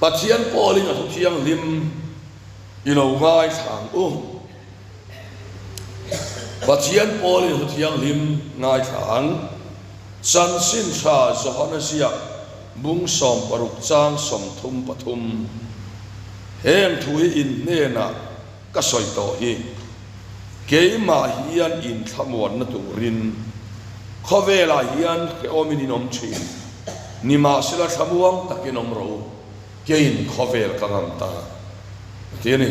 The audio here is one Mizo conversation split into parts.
Pathian pawlin a thu thianghlim i lo ngaithla ang u. Pathian pawlin a thu thianghlim ngaithla ang. Chanchin tha Johana ziak bung 16 chang 33. Heng thu hi in hnenah ka sawi tawh hi. Keimah hian inthlamuanna turin khawvelah hian hrehawmin in awm thin. Nimahsela thlamuang takin awm rawh u, keiin khawvel ka ngam ta, a ti a ni.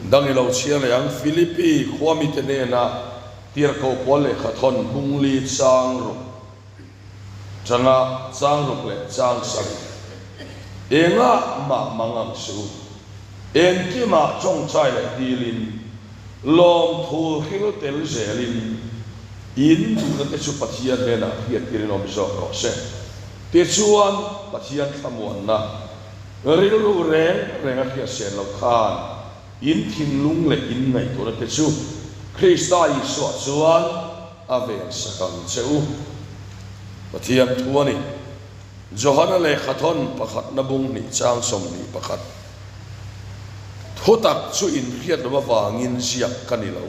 Dang i lo chhiar leh ang, Philippi khuamite hnena Tirhkoh Pawl lehkhathawn bungli chang ruk changa chang ruk leh chang sarih. Engah mah mang ang suh u. Engkimah tawngtai leh dilin, lawmthu hril tel zelin, in duhna te chu Pathian hnenah hriattirin awm zawk rawh se. Tichuan, Pathian thlamuanna rilru reng reng a hriatsen loh khan in thinlung leh in ngaihtuahna te chu Krista Isua chuan a vensak ang che u. Pathian thu a ni. Johana lehkhathawn pakhatna bung hnih chang 21. Thutak chu inhriat loh avangin ziak ka ni lo.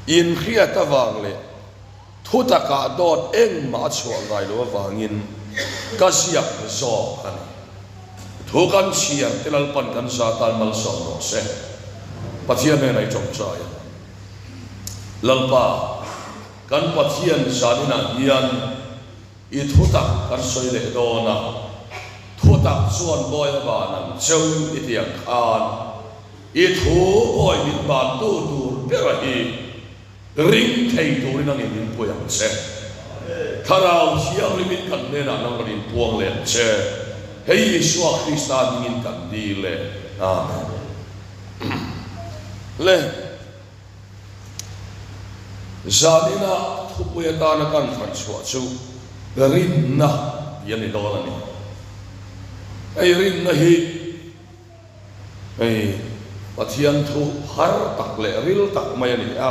Inhriat avang leh thutakah dawt engmah a chhuah ngai loh avangin ka ziak zawk a ni. Thu kan chhiar te Lalpan kan za tan malsawm rawh se. Pathian hnenah i tawngtai a. Lalpa, kan Pathian zaninah hian I thutak kan sawi leh dawn a, thutak chuan bawi a ban ang cheu i ti ang khan i thu bawi min bantu tur bera hi ring thei turin angin min pui ang che. Thlarau Thianghlimin kan hnenah nang rawn inpuang leh ang che. Hei Isua Krista hmingin kan dil e. Amen. Le. Zanina thupui atana kan hran chhuah chu rinna tih a ni dawn a ni. Hei rinna hi hei Pathian thu har tak leh ril tak mai a ni a.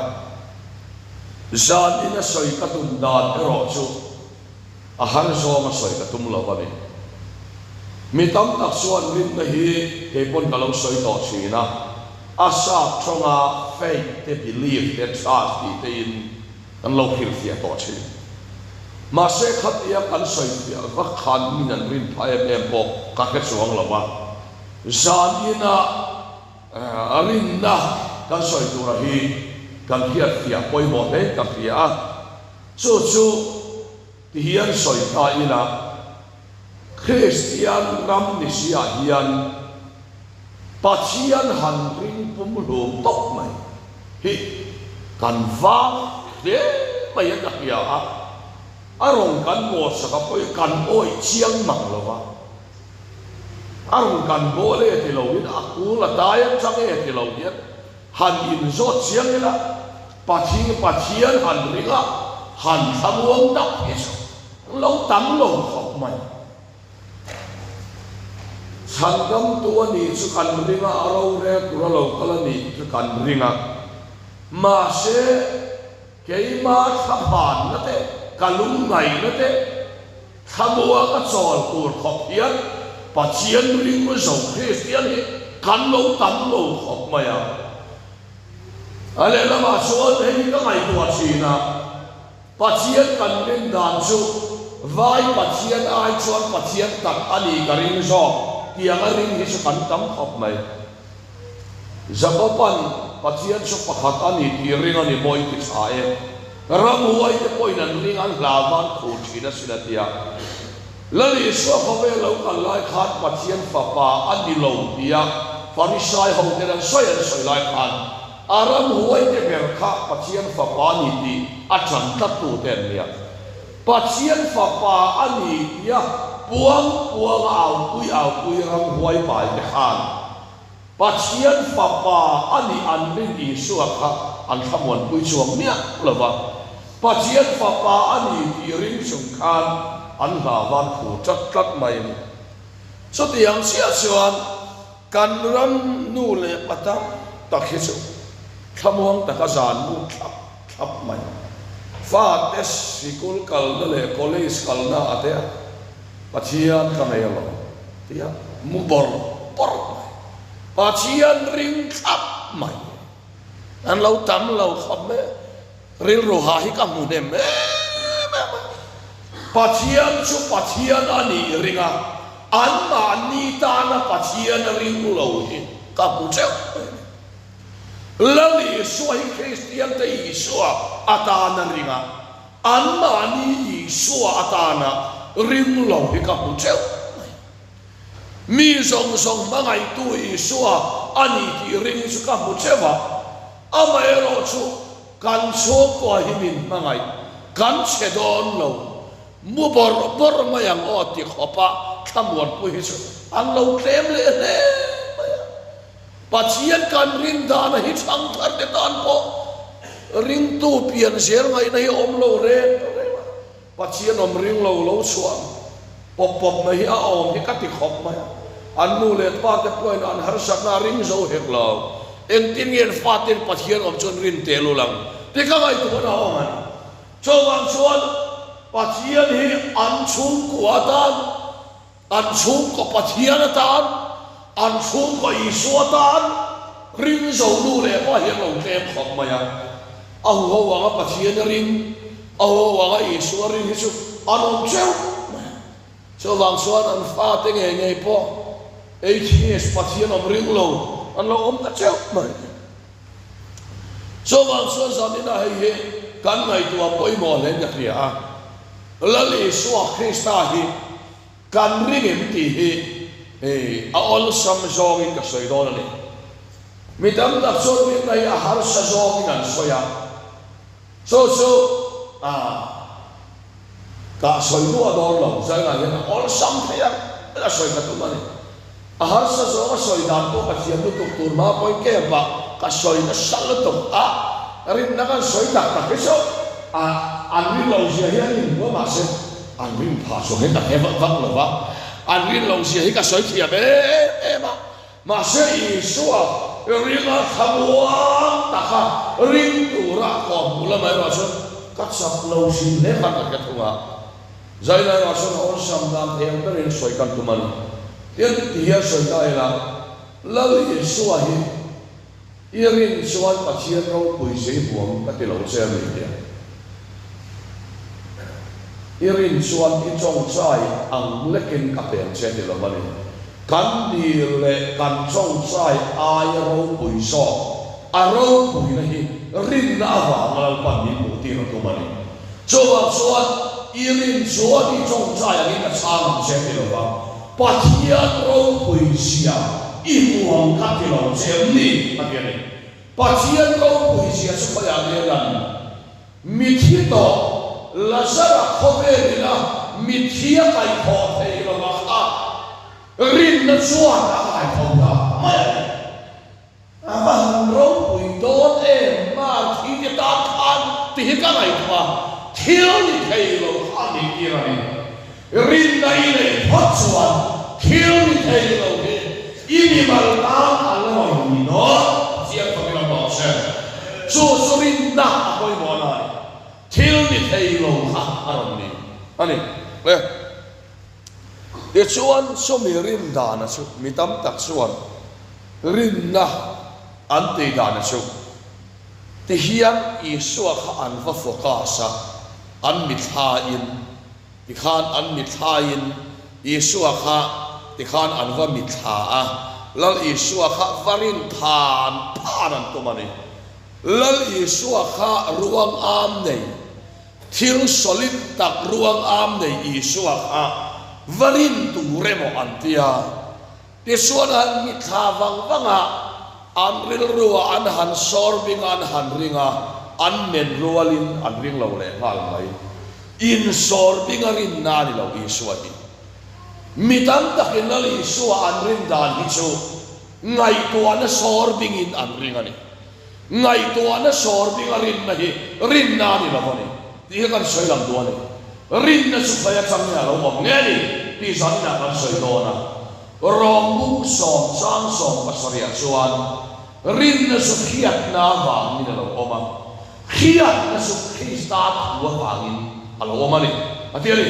Zanina sawi ka tum dan erawh chu A har zawnga sawi ka tum lo a ni. Mi tam tak chuan rinna hi kei pawn ka lo sawi tawh thin a, a sap tawnga faith te, belief te, trust tih te in kan lo hrilhfiah tawh thin. Mahse khatia kan sawifiah vak khan min an rin phah em em pawh ka hre chuang lo a, zan ina a rinna kan sawi tura hi kan hriatfiah pawimawh hle ka hria a. Chu chu ti hian sawi ta ila, Kristian ram ni siah hian Pathian han ring pumhlum tawp mai hi kan vang hle mai a ka hria a, a rawn kan bawlsak a pawhin kan awih chiang mang lo va, a rawn kan bawl e ti loin a kul a tai atang e ti lo hian Han inzawt chiang ila, Pathian Pathian han ring a, han thlamuang tak hi chu lo tam lo khawp mai. Chhandamtu a nih chu kan ring a, a rorel tur a lo kal a nih chu kan ring a. Mahse, keima thlaphanna te, ka lungngaihna te, Thlamuang a chawl tur khawp hian Pathian ring zo Kristian hi kan lo tam lo khawp mai a. A lehlamah chuan hei hi ka ngaihtuah thin a, Pathian kan rin dan chu vai Pathian ai chuan Pathian tak a ni ka ring zawk tiang a ring hi chu kan tam khawp mai. Jakoban Pathian chu pakhat a ni tih ring a ni maw i ti tha e. Ramhuai te pawhin an ring an hla van khur thin a sin a ti a. Lal Isua khawvel lo kal lai khan Pathian fapa a ni lo tia Farisai ho ten an sawi an sawi lai khan a ramhuai te ber kha Pathian fapa a ni tih a tan tlat tu te an nia. Pathian fapa a ni tia puang puang a aupui aupui ramhuai pai te khan Pathian fapa a nih an rin Isua kha an thlamuanpui chuang miah lo va, Pathian fapa a ni tih ring chung khan an hla van khu tlat tlat mai a ni. Chutiang chiah chuan kan ram nu leh pa tam tak hi chu thlamuang taka zan lut thlap thlap mai. Fate sikul kalna leh college kalna a te a, Pathian ka nei alawm. Tia mu bawr bawr mai. Pathian ring thlap mai. An lo tam lo khawp mai. Rilru ha hi ka hmu hnem em em a. Pathian chu Pathian a nih ring a, anmahni tana Pathian a ring lo hi ka hmu teuh mai a ni. Lal Isua hi Kristiante Isua atana ring a, anmahni Isua atana ring lo hi ka hmu teuh mai. Mi zawng zawng hmangaihtu Isua a ni tih ring chu ka hmu teuh a, amaherawhchu kan chhungkua hi min hmangaih kan chhe dawn lo, mu bawrh bawrh mai ang aw ti khawpa thlamuanpui hi chu an lo tlem leh hle mai a. Pathian kan rin dana hi thangthar te tan pawh ringtu pian zel ngaihna hi a awm lo reng reng a. Pathian awm ring lo lo chhuah pawp pawp mai hi a awm hi ka ti khawp mai a. An nu leh pa te pawhin an harsatna a ring zo hek lo. Engtin nge an faten Pathian awm chuan rin teh lul ang tih ka ngaihtuah na awm a ni. Chuvang chuan Pathian hi an chhungkua atan, an chhungkaw Pathian atan, an chhungkaw Isua atan ring zo nu leh pa hi an lo tlem khawp mai a. A huho anga Pathian a ring, a huho anga Isua ring hi chu an awm teuh mai a. Chuvang chuan an fate ngei ngei pawh atheist, Pathian awm ring lo, an lo awm ta teuh mai. Chuvang chuan zaninah hei hi kan ngaihtuah pawimawh hlein ka hria a, Lal Isua Krista hi kan ring em tih hi a awlsam zawngin ka sawi dawn a ni. Mi tam tak chuan rinna hi a harsa zawngin an sawi a, chu chu a ka sawi duah dawn lo, zainah hian a awlsam thei a, a sawi ka tum a ni. A harsa zawng a sawi dan pawh ka thiam lutuk tur hma pawhin camp ah ka sawi nasa lutuk a, rinna kan sawi tak tak hi chu a an rin lo zia hi an inhmu a mahse an rin phah chuang hi ka hre vak vak lo va, an rin lo zia hi ka sawi thiam em em a. Mahse Isua ringa thlamuang taka ring tura kawm hmuh lamah erawh chuan ka chak lo hrim hle khan ka hre thung a. Zaina erawh chuan a awlsam dan thei ang berin sawi kan tum a ni. Tin, ti hian sawi ta ila, Lal Isua hi i rin chuan Pathian ropui zei huam ka ti lo che a ni tia. I rin chuan i tawngtai ang lekin ka peng che ti lo a ni. Kan dil leh kan tawngtai aia ropui zawk, a ropuina hi rinna avanga Lalpan min hmuh tir a tum a ni. Chuvang chuan i rin chuan i tawngtai angin ka chhang ang che ti lo va, Pathian ropui zia i hmu ang ka ti lo che em ni? a ti a ni. Pathian ropui zia chu khawiah nge lan? Mithi tawh, Lazara khawvel ina mithi a kaihthawh thei lo a kha rinna chuan a kaitho ta mai a ni. A va han ropui dawn em Marthi te tan khan ti hi ka ngaihtuah a, thil ni thei lo kha a nih tir a ni. Rinna i neih phawt chuan thil ni thei lo hi i mimal tan a la rawn ni dawn chiang khawpin a hlawh che. Chu chu rinna a pawimawh na a ni. Thil ni thei lo kha a rawn ni a ni. Le. Tichuan chumi rin dana chu mi tam tak chuan rinna an tih dana chu tihian Isua kha an va focus a, an mithlain Tikhan an mithlain Isua kha tikhan an va mithla a, Lal Isua kha va rin phan phan an tum a ni. Lal Isua kha ruang am nei, thil solid tak ruang am nei Isua kha va rin tur emaw an ti a. Tichuan an mithla vang vang a, an rilruah an han sawr bing a, an han ring a, an men rualin an ring lo leh nghal mai. Insawr bing a rinna a ni lo Isua hi. Mi tam takin Lal Isua an rin dan hi chu ngaihtuahna sawr bingin an ring a ni. Ngaihtuahna sawr bing a rinna hi rinna a ni lo a ni tih hi kan sawi lang duh a ni. Rinna chu khawi atang nge a lo awm nge ni tih zaninah kan sawi dawn a. Rawng bung sawm chang 17 ah chuan rinna chu hriatna avangin a lo awm a, hriatna chu Krista thu avangin a lo awm a ni a ti a ni.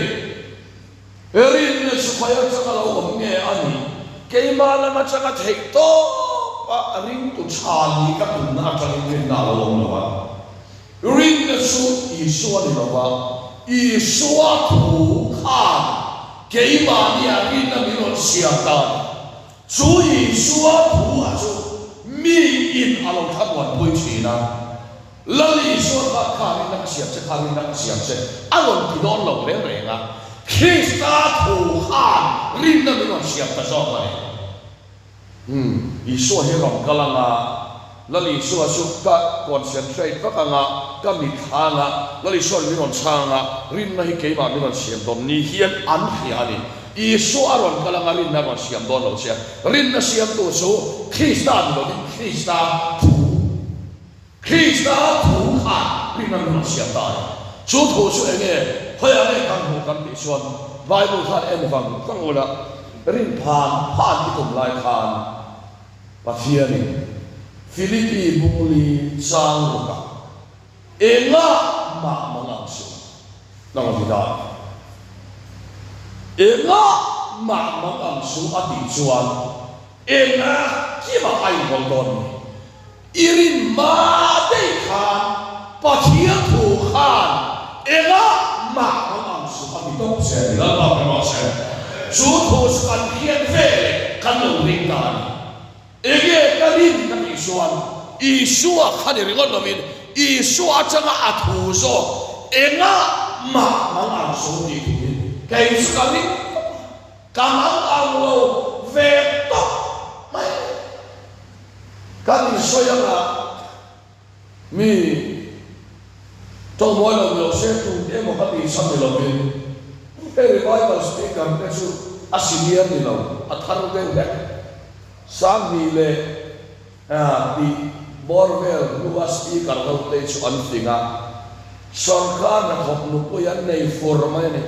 Rinna chu khawi atanga lo awm nge a nih? Keimah lam atanga theih tawp a ringtu tha nih ka tumna atangin rinna a lo awm lo a. Rinna chu Isua ni lova, Isua thu khan keimahni ah rinna min rawn siam ta a ni. Chu Isua thu a chu mi in a lo thlamuanpui thin a. Lal Isua khan kha rinna ka siam che, kha rinna ka siam che a rawn ti dawn lo reng reng a. Krista thu khan rinna min rawn siam ta zawk a ni. Umm, Isua hi rawn kal anga, Lal Isua chu ka concentrate vak anga, ka mitthla anga, Lal Isua'n min rawn chhang anga, rinna hi keimah min rawn siam dawn ni hian an hria a ni. Isua a rawn kal anga rinna a rawn siam dawn lo che a, rinna siamtu chu Krista ni lovin Krista thu. Krista thu khan rinna min rawn siam ta a ni. Chu thu chu eng nge? Khawiah nge kan hmuh kan tih chuan Bible khan en vang vang ula, rin phan phan i tum lai khan Pathianin Philippi bungli chang rukah engah mah mang ang suh nang a ti ta a ni. Engah mah mang ang suh a tih chuan engah kimah a inhawlh dawn ni. I rin hma daih khan Pathian thu khan engah mah kan ang suh a ti tawp che a ni. Lalpa ka rawh se. Chu thu chu kan hriat ve leh kan lo ring ta a ni. Enge ka rin ka tih chuan Isua kha ni ringawt lovin Isua atanga a thu zawk engah mah kan ang suh tih thu hi kei chu ka ring tawp a. Ka mang ang lo ve tawp mai. Kan insawi anga mi tawngmawi lo ni lo se tun emaw ka tih chhan ni lovin hei revival speaker te chu a senior ni lo, a thar deuh hlek. 2000 leh tih bawr vel hnua speaker ho te chu an fing a, sawrkar hnathawk nupui an nei fur mai a ni.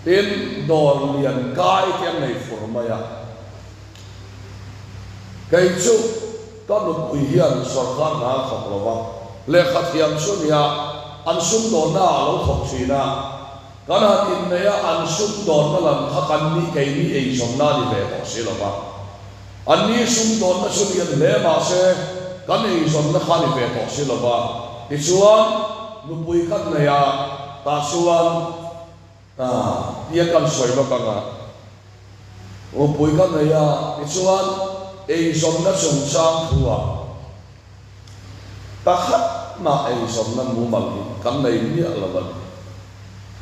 Tin, dawr lian kai te an nei fur mai a. Kei chu ka nupui hian sawrkar hna a thawk lo va, lehkha thiam chu nia an sumdawnna ah a lo thawk thin a. Kan han inneih a, an sumdawnna lam kha kan ni keini eizawnna a ni ve tawh si lo va. Anni sumdawnna chu lian hle mah se kan eizawnna kha a ni ve tawh si lo va. Tichuan, nupui kan nei a, tah chuan tia kan sawi lawk ang a, nupui kan nei a, tichuan eizawnna chungchang thu-ah pakhat mah eizawnna mumal hi kan nei miah lo a ni.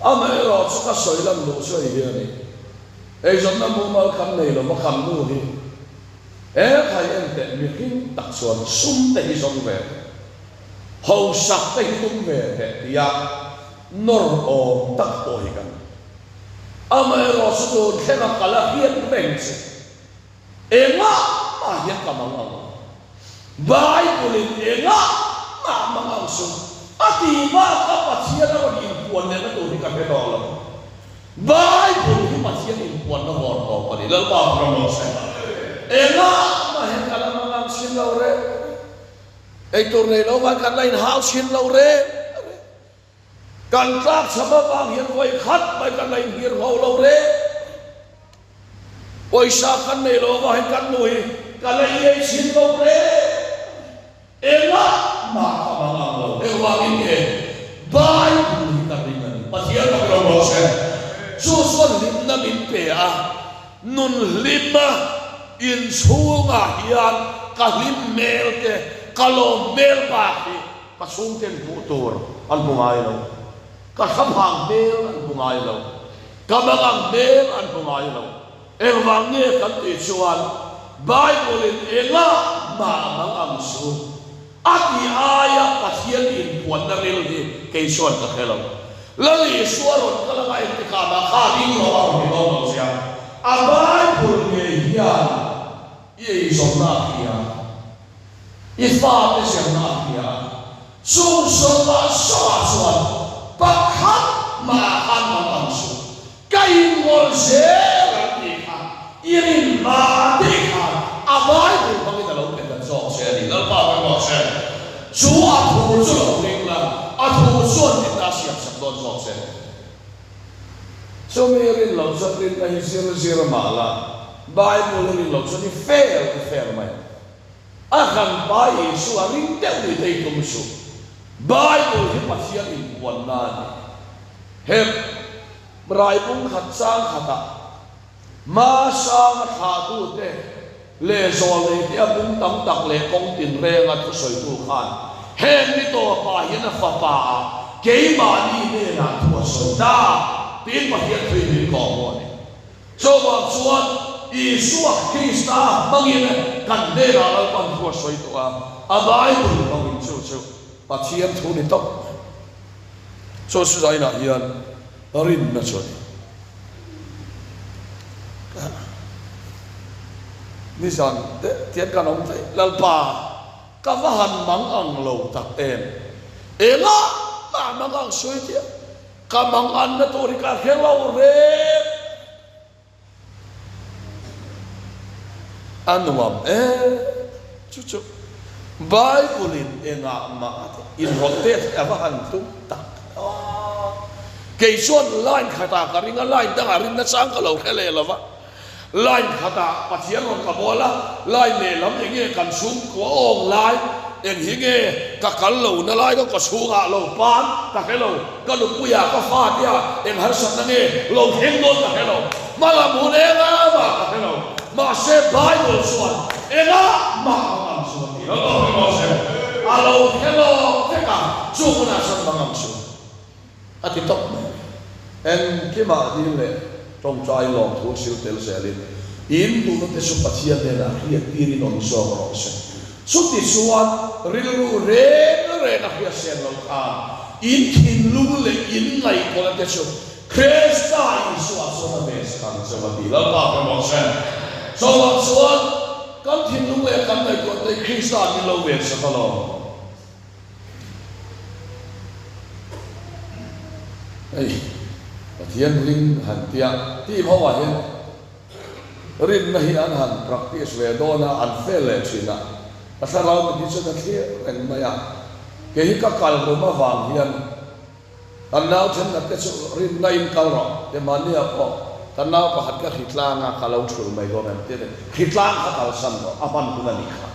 Amaherawhchu chu ka sawi lan duh chu hei hi a ni. Eizawnna mumal kan nei lo va kan nu hi he khai en teh mihring tak chuan sum te hi zawng ve teh, hausak te hi tum ve teh tia nawr awm tak pawh hi kan ni. Amaherawhchu tun thlenga kal a hriat reng chu engah mah hian ka mang ang lo. Bible in engah mah mang ang chu a ti bak a Pathian a rawn inpuan lehna tur hi ka hre tawh lo. Bible hi Pathian inpuanna vawn tawp a ni. Lalpa ka ram rawh se. Engah mah hian ka la mang ang chhin lo reng reng. Eitur nei lo khan kan la inhau chhin lo reng reng. Kan tlak chham avang hian vawi khat mai kan la inhir ngho lo reng. Pawisa kan nei lo avang hian kan nu hi ka la iai chhin lo reng. Engah mah ka mang ang lo. Heng vangin nge Bible hi ka ring a ni. Pathian ka rawng rawh se. Chu chuan hlimna min pe a, nun hlima inchhungah hian ka hlim hmel te, ka lawm hmel bak hi Ka chhungten hmuh tur an hmu ngai lo. Ka thlaphang hmel an hmu ngai lo. Ka mangang hmel an hmu ngai lo. Engvang nge kan tih chuan Bible-in engah mah mangang chu a tih aia Pathian inpuanna ril hi kei chuan ka hre lo. Lal Isua rawn kal anga engtikah mah kha ring lo a rawn ti dawn lo che a. A Bible ngei hian i eizawnna a hria. I fate zirna a hria a, chung sawmah sawmah chuan pakhat mah ah khan mang ang suh, ka inngawlh zel ang tih kha i rin hma tih khan a Bible hmangin a lo pe ta zawk che a ni. Lalpa ka ruah che, chu a thu chu lo ring la, a thu chuan min ta siamsak dawn zawk che. Chumi rin loh chuan rinna hi zir zir mah la, Bible i rin loh chuan i fail i fail mai. A hran pa Isua ring deuh ni te i tum suh. Bible hi Pathian inpuanna a ni. Heb. Raibung khat chang khatah Masanga thlahtute leh zawlneite a bung tam tak leh kawng tinrenga thusawitu khan heng ni tawpah hian a fapa ah keimahni hnenah thu a sawi ta tiin Pathian thuin min kawh hmuh a ni. Chuvang chuan Isua Krista hmangin kan hnenah Lalpan thu a sawi tawh a, a Bible hmangin chu chu Pathian thu ni tawp mai. Chu zainah hian rinna chu a ni. Nizan te tian kan awm theih Lalpa ka va han mang ang lo tak em. Engah mah mang ang sawi chiah ka mang anna tur hi ka hre lo reng. A nuam e chu chu Bible in engah mah a ti inrawlh te a va han tum tak aw. Kei chuan line khatah ka ring a, line dangah rinna chang ka lo hre leh lo va. Line khatah Pathian rawn ka bawl a, line lehlam eng nge kan chhungkua awng lai, eng hi nge ka kal lo na lai ka kawchhungah lo pan ka hre lo, ka nupuiah ka fateah eng harsatna nge lo thleng dawn ka hre lo, hmalam hun engah mah ka hre lo, mahse Bible chuan engah mah ka ngam chu a ti lo a lo hre lawk vek a, chu hmunah chuan ka ngam chu. A ti tawp mai. Engkimah dil leh tawngtai lawmthu sil tel zelin in duhna te chu Pathian hnenah hriat tirin awm zawk rawh se. Chuti chuan rilru reng reng a hriat sen loh khan in thinlung leh in ngaihtuahna te chu Krista Isua chuan a ve sak ang cheu a ti. Lalpa hre rawh se. Chuvang chuan kan thinlung leh kan ngaihtuahna te Krista min lo ve sak alawm. Hei Pathian ring han tia team ho ah hian rinna hi an han practice ve dawn a, an fail leh thin a, ka thlarau mit hi chuan a thlir reng mai a, kei hi ka kal rum avang hian kan nau thenkhat te chu rinna in kal rawh ti mahni ah pawh kan nau pakhat ka hritlang a ka lo thul mai dawn em ti a ni, hritlang kha kalsan rawh a hman hun a nih kha.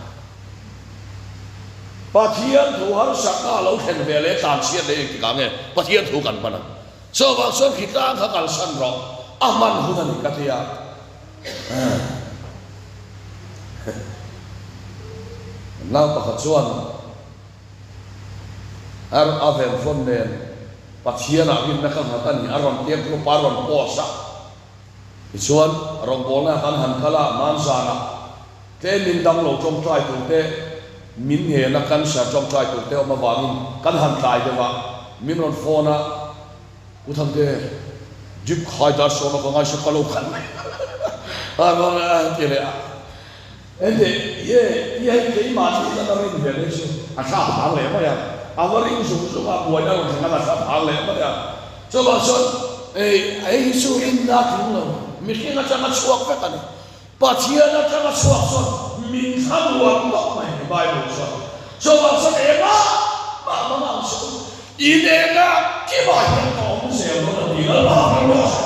Pathian thu harsatna a lo thlen ve leh tlanchhiat leh engtikah nge Pathian thu kan hman ang? Chuvang chuan khitlang kha kalsan rawh, a hman hun a ni ka ti a. Nau pakhat chuan ar a venfawn nen Pathianah rinna ka nghat a ni a rawn tia group a rawn post a. Tichuan rawngbawlna kan han kal a, Manzanah Tlem min dang lo tawngtai turte, min ngena cancer tawngtai turte awm avangin kan han tlai deuh a, min rawn phone a, Pu Thangte, drip khai dar sawm a ka ngaihsak ka lo kal mai a rawn ti leh a. Ente, ye, ti hei keimah chu ila la rin ve mai chu a thla phang leh mai a, a va ring zung zung a, buaina rawn thleng a, a thla phang leh mai a. Chuvang chuan, hei hi chu rinna a tling lo, mihring atanga chhuak vek a ni. Pathian atanga chhuak chuan min thlamuan tawp mai ni Bible chuan. Chuvang chuan engah mah hmang ang suh u, in engah kimah hian ka awm zel dawn a ti Lalpa hming rawh se.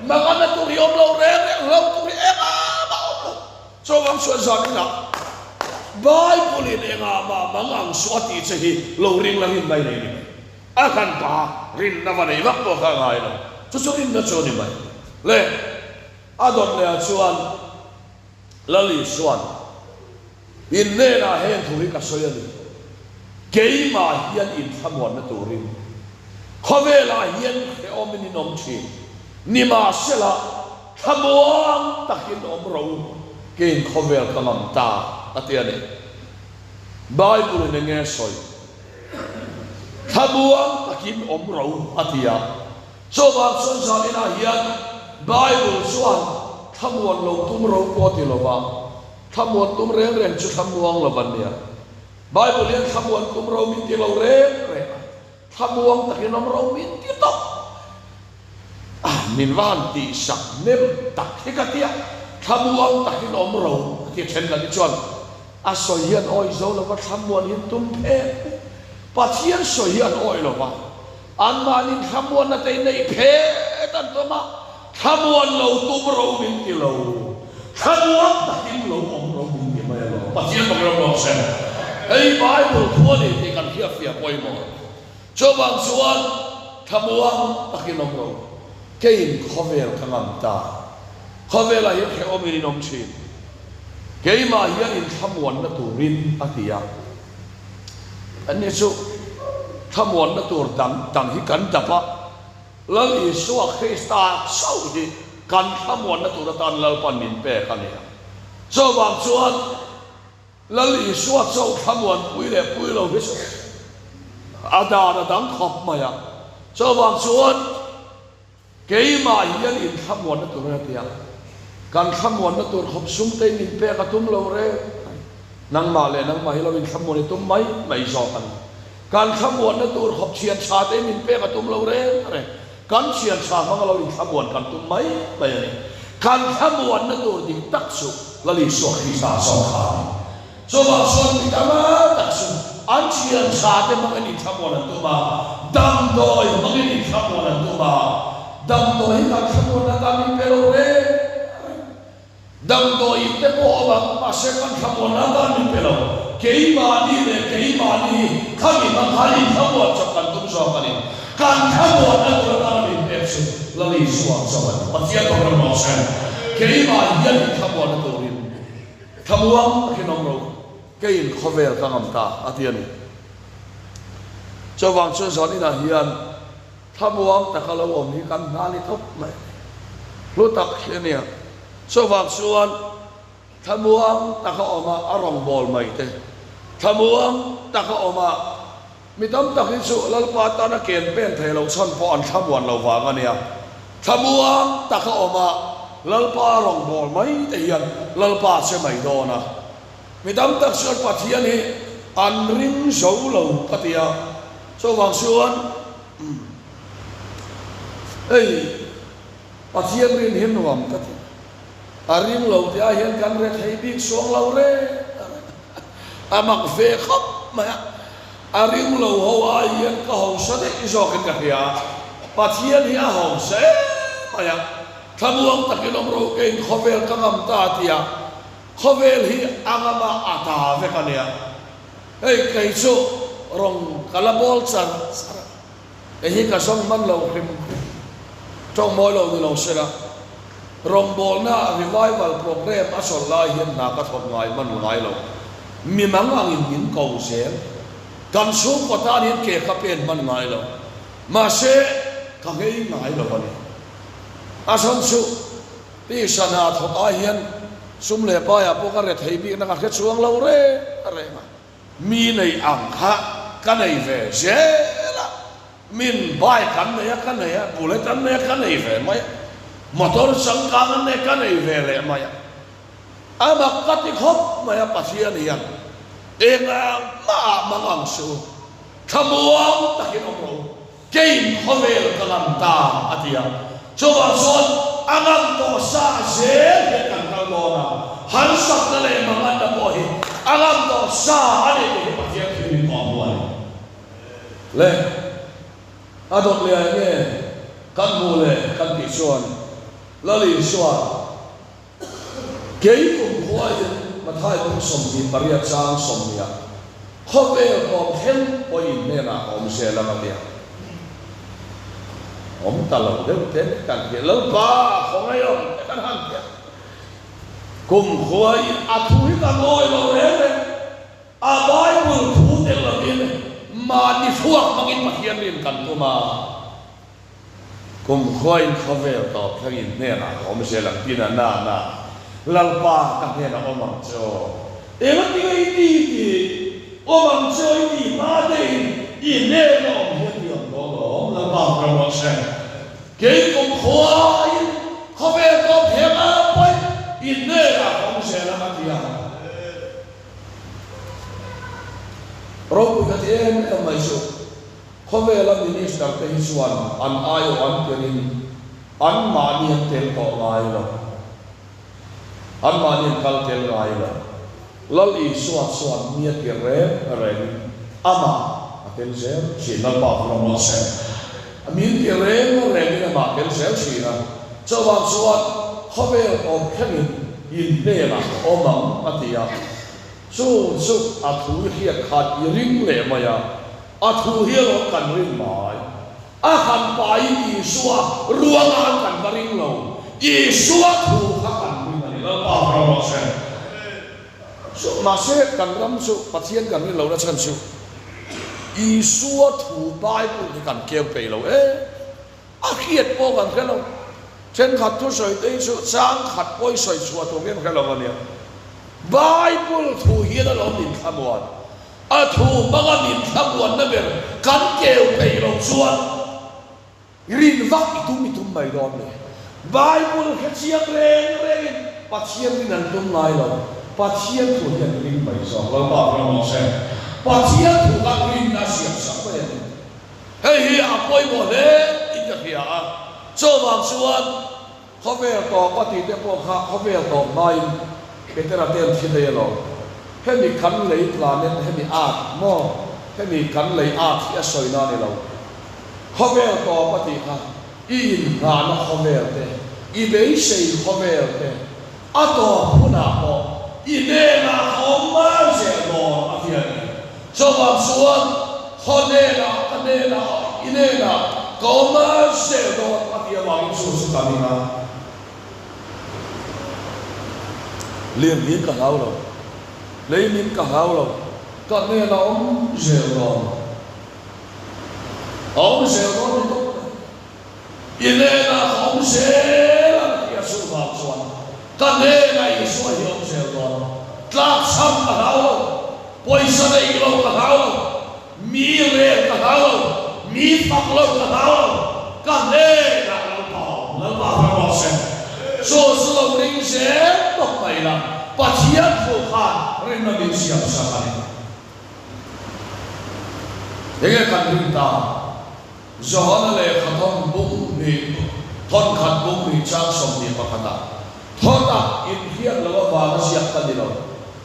Mangana tur hi awm lo reng reng, hlo tur hi engah mah awm lo. Chuvang chuan zan inah Bible in engah mah hmang ang suh a tih che hi lo ring la rin mai nei ni mai. A kan pa rinna va nei vak pawh kha a ngai lo. Chu chu rinna chu a ni mai. Le. A dawt lehah chuan Lal Isua'n, In hnenah heng thu hi ka sawi a ni, keimah hian inthlamuanna turin khawvelah hian hrehawmin in awm thin, nimahsela thlamuang takin awm rawh u, keiin khawvel ka ngam ta, a ti a ni. Bible-in eng nge a sawi? Thlamuang takin awm rawh u, a ti a. Chuvang chuan zaninah hian Bible chuan thlamuan lo tum ro pawh a ti lo va, thlamuan tum reng reng chu thlamuang lo a nia. Bible hian thlamuan tum ro min ti lo reng reng a, thlamuang takin awm ro min ti tawp. Min va han tihsak hnem tak hi ka tia, thlamuang takin awm ro a ti thenkhat hi chuan a sawi hian awih zo lo va, thlamuan hi tum phet Pathian sawi hi an awih lo va. Anmahni thlamuanna te in neih phet. chet an tum a, thlamuan lo tum ro min ti lo, thlamuan takin lo awm ro min ti mai alawm. Pathian bawk ram rawh se. Hei Bible thu a ni tih kan hriatfiah pawimawh. Chuvang chuan thlamuan takin awm ro. Keiin khawvel ka ngam ta. Khawvelah hian hrehawmin in awm thin. Keimah hian inthlamuanna turin a ti a. Anni chu thlamuanna tur dang dang hi kan dap a, Lal Isua Krista chauh hi kan thlamuanna tur atan Lalpan min pek a ni a. Chuvang chuan Lal Isua chauh thlamuanpui leh pui lo hi chu a dan a dang khawp mai a. Chuvang chuan. Keimah hian in thlamuanna tur a tia, kan thlamuanna tur khawp sum te in pek a tum lo reng mai. Nangmah leh nangmah hi lo in thlamuan i tum mai mai zawk a ni. Kan thlamuanna tur khawp thian tha te in pek a tum lo reng reng. Kan thian tha hmanga lo in thlamuan kan tum mai mai a ni. Kan thlamuanna tur dik tak chu Lal Isua Krista zawk kha a ni. Chuvang chuan mi tam tak chu an thian tha te hmangin inthlamuan an tum a, damdawi hmangin inthlamuan an tum a, damdawi hi kan thlamuan atan min pe lo reng reng. Damdawi in te pawh awm ang, mahse kan thlamuan atan min pe lo. Keimahni leh keimahni hi khami hmang khan inthlamuan chawp kan tum zawk a ni. Kan thlamuan na tur atana min pek chu Lal Isua chauh a ni. Pathian program rawh se, keimah hian inthlamuan na turin. Thlamuang takin awm ro, keiin khawvel ka ngam ta, a ti a ni. Chuvang chuan zan inah hian thlamuang taka lo awm hi kan hna ni tawp mai a ni. Hlu tak hi a nia. Chuvang chuan thlamuang taka awm a, a rawngbâwl mai te, thlamuang taka awm a, mi tam tak hi chu Lalpa tana ken pen thei lo chhan pawh an thlamuan lo vang a nia. Thlamuang taka awm a, Lalpa rawngbâwl mai te hian Lalpa che mai dawn a. Mi tam tak chuan Pathian hi an ring zo lo ka ti a. Chuvang chuan hei Pathian rin hi nuam ka ti. A ring lo tih ah hian kan rethei bik suang lo reng a reng. A mak ve khawp mai a. A ring lo ho ai hian ka hausa daih zawkin ka hria a, Pathian hi a hausa em mai a, thlamuang takin awm ro keiin khawvel ka ngam ta tia khawvel hi a ngam a, a ta vek a nia. Hei kei chu rawng ka la bawl char char a, kei hi ka zawng hman lo hrim hrim, tawng mawi lo ni lo sela, rawngbawlna revival programme a chawlh lai hian hna ka thawk ngai hman ngai lo. Mi mang angin min ko zel. Kan chhungkaw tan hian ke ka pen hman ngai lo. Mahse, ka ngei ngai lo a ni. A chhan chu, tisa hna thawk ai hian sum leh paiah pawh ka rethei bikna ka hre chuang lo reng reng a. Mi nei ang kha ka nei ve zel a, min bike an nei a ka nei a, bullet an nei a ka nei ve mai a, motor changkang an nei a ka nei ve leh mai a. A mak ka ti khawp mai a, Pathian hian engah mah mang ang suh u, thlamuang takin awm rawh u, keiin khawvel ka ngam ta a ti a. Chuvang chuan a ngam tawh sa zel hian kan kal dawn a, harsatna leh manganna pawh hi a ngam tawh sa a ni tih hi Pathian thil min kawm hmu a ni. Le, a dawt leh ah nge kan hmuh le kan tih chuan Lal Isua, Kei kum khuain Mathai bung 28 chang 20 ah khawvel tawp thleng pawhin hnenah ka awm zel ang a tia. Awm ta lo deuh te kan ti a, Lalpa khawngaih awm te kan han ti a. Kum khuain a thu hi ka ngawi lo reng reng. A Bible thu tel lovin mahni thluak hmangin Pathian rin kan tum a. Kumkhuain khawvel tawp thlengin hnenah ka awm zel ang tina na na Lalpa ka hnenah awm ang che aw. Eng a ti nge i ti ti awm ang che aw i ti hma deuhin i hnena awm hian ti ang dawn awm Lalpa ka ram rawh se. Kei kumkhuain khawvel tawp thleng a pawi i hnenah ka awm zel ang a ti a. Ropui ka ti em em mai chu. Khawvela Minister te hi chuan an aiawh an tirin anmahni an tel tawh ngai lo. Anmahni an kal tel ngai lo. Lal Isua chuan mi a tir reng rengin amah a tel zel thin. Lalpa vun a maw se. Min ti reng rengin amah tel zel thin a, chuvang chuan khawvel awm thlengin in hnenah ka awm ang a ti a. Chu chu a thu i hriat khan i ring leh mai a, a thu hi erawh kan rin mai. A han pain Isua ruangan kan va ring lo, Isua thu kha kan ring a ni. Lalpa ram rawh se. Chu mahse kan ram chu Pathian kan rin lohna chhan chu Isua thu Bible hi kan keu peih lo e. A hriat pawh kan hre lo. Thenkhat thusawi te hi chu chang khat pawh i sawi chhuah tur hian hre lo a nia. Bible thu hian alawm min thlamuan. A thu hmanga min thlamuanna ber kan keu peih loh chuan rin vak i tum i tum mai dawn le. Bible hre chiang reng rengin Pathian rin an tum ngai lo. Pathian thu hi an ring mai zawk. Lalpa ram rawh se. Pathian thu khan rinna a siam sak mai a ni. Hei hi a pawimawh hle in ka hria a, chuvang chuan khawvel tawp a tih te pawh kha khawvel tawp hmain Petera te an thi daih alawm. Hemi kan lei planet, hemi earth maw, hemi kan lei earth hi a sawina a ni lo. Khawvel tawp a tih kha i inngahna khawvel te, i beisei khawvel te, a tawp hunah pawh i hnenah ka awm mai zel dawn a ti a ni. Chuvang chuan khaw hnenah ka hnenah i hnenah ka awm mai zel dawn a ti avangin chu chu ka ring a. Lianhmin ka hlau lo, leimin ka hlau lo, ka hnenah awm zel dawn. A awm zel dawn ni tawp mai. I hnenah ka awm zel ang tih a chhuh vang chuan ka hnenah Isua hi awm zel dawn. Tlakchham ka hlau lo, pawisa neih lo ka hlau lo, mi rel ka hlau lo, mi fak lo ka hlau lo, ka hnenah lo ka awm. Lalpa hmang rawh se. Chu chu lo ring zel tawp mai la, Pathian thu khan rinna min siam sak a ni. Enge kan rin ta? Johana lehkha thawn bung hnih, thawn khat bung hnih chang 21 ah, Thaw tak inhriat lo avanga ziak ka ni lo.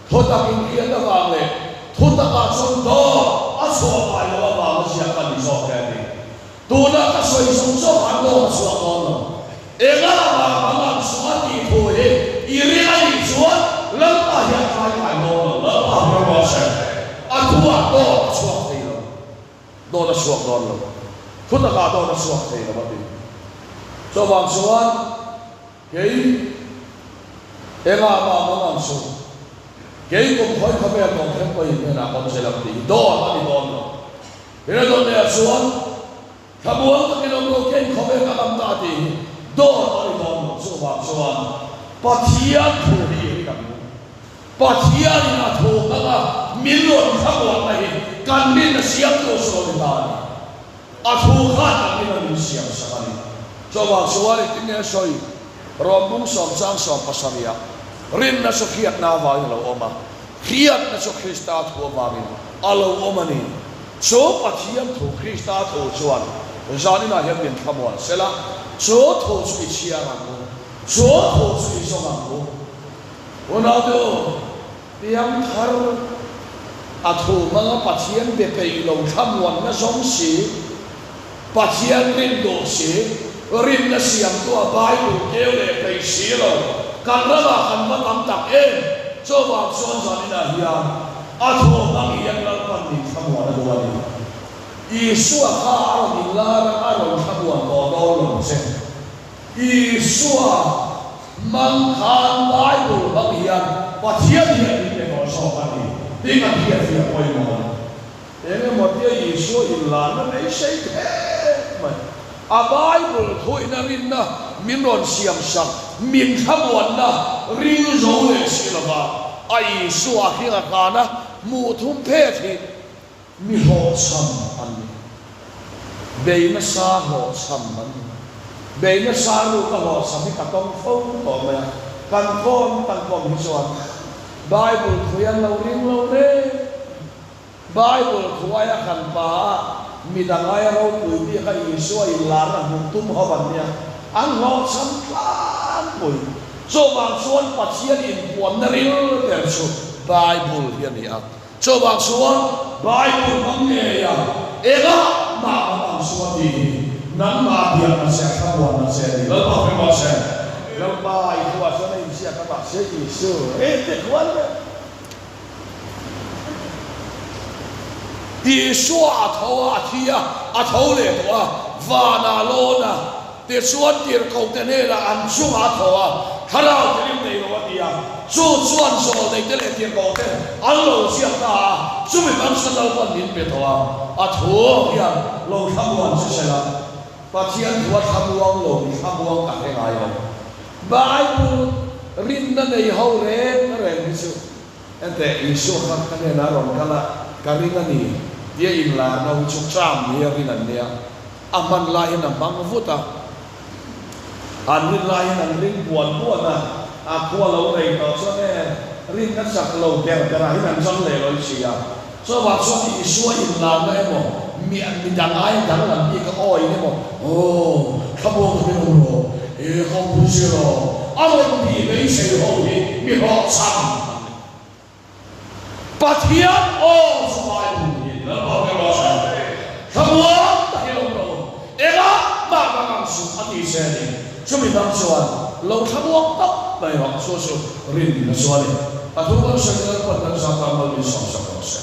Thaw tak inhriat avang leh thu takah chuan dawt a chhuah ngai lo avanga ziak ka ni zawk e a ti. Tuna ka sawi zawng zawng an dawt a chhuah dawn lo. Engah vang ang ang suh a tih thu hi i ring a nih chuan Lalpa hian tlai ngai dawn lo. Lalpa hmel rawh se. A thuah dawt a chhuak thei lo. Dawt a chhuak dawn lo. Thu takah dawt a chhuak thei lo a ti. Chuvang chuan kei engah mah mang ang suh. Kei kum khawi khawvel tawng thleng pawhin hnenah awm zel ang tih hi dawt a ni dawn lo. Hina dawt leh ah chuan Thlamuang takin awm lo kei khawvel ka ngam ta tih hi dawt a ni dawn lo. Chuvang chuan Pathian thu hi i ring ang u. Pathianin a thu hmanga min rawn thlamuanna hi kan rinna siamtu chu lo ni ta a ni. A thu khan kan rinna min siam sak a ni. Chuvang chuan engtin nge a sawi? Rawm bung sawm chang sawm pasarihah rinna chu hriatna avangin a lo awm a, hriatna chu Krista thu avangin a lo awm a ni. Chu Pathian thu, Krista thu chuan zaninah hian min thlamuan sela, chu thu chu i chhiar ang u, chu thu chu i zawng ang u. Unaute u, piangthar a thu hmanga Pathian be peih lo thlamuanna zawng si, Pathian rin duh si, rinna siamtu a Bible keu leh peih si lo, kan ramah kan va tam tak em? Chuvang chuan zaninah hian a thu hmang hian Lalpan min thlamuan a duh a ni. Isua kha a rawn inlar a, a rawn thlamuan tawh dawn lo che. Isua hmang khan Bible hmang hian Pathian hian min pe tawh zawk a ni tih kan hriatfiah pawimawh a ni. Eng emaw tia Isua inlarna beisei thek mai. A Bible thuihna rinna min rawn siam sak, min thlamuanna ring zo leh si lova a Isua hring a hlana hmuh thum phet hi mi hlawhchham an ni. Bei nasa hlawhchham an ni. Bei nasa ruka hlawhchham hi ka tawng fo tawh mai a, kan kawm kan kawm hi chuan Bible thui an lo ring lo reng. Bible thuaia kan pa a, midang aia ropui bik a Isua inlarna hmuh tum ho an nia, an hlawhchham tlangpui. Chuvang chuan Pathian inpuanna ril ber chu Bible hi a ni a. Chuvang chuan Bible hmang ngei a, engah mah hmang ang chu a tih hi. Nangmah biakna che a thlamuanna che a ni. Lalpa hre rawh se. Lalpa i thuah chuan a inziak a mahse Isu e te khuan ve. Isua a tho a, a thi a, a tho leh tawh a, vanah lawn a, tichuan tirhkohte hnenah an chungah a tho a, thlarau tilim nei lo a ti a, chu chuan zawlneite leh tirhkohte an lo ziak ta a, chumi bang chuan Lalpan min pe tawh a, a thu hian lo thlamuan che sela, Pathian thu a thlamuang lo mi thlamuang ka hre ngai lo. Bible rinna nei ho reng reng hi chu Enteh, Isua kha ka hnenah a rawn kal a, ka ring a ni, tia inlarna hi chu tram ni a rin an nia. A hman laiin a hmang vut a, an rin laiin an ring buan buan a, a khua lo rei tawh chuan e, rinna chak lo ber berah hian an chang leh lawih si a. Chuvang chuan Isua inlarna emaw, mi mi dang aia danglam bik a awiin emaw, Aw, thlamuang takin awm rawh, e ka awmpui che rawh, a rawn tih beisei ho hi mi hlawhchham an ni. Pathian aw chu Bible hi Lalpa hmel rawh se. Thlamuang takin awm rawh u, engah mah ka ngang suh a ti che a ni. Chumi dang chuan lo thlamuang tak mai rawh, chu chu rin na chu a ni. A thu kan sawi Lalpan kan zah tan mal min sawmsak rawh se.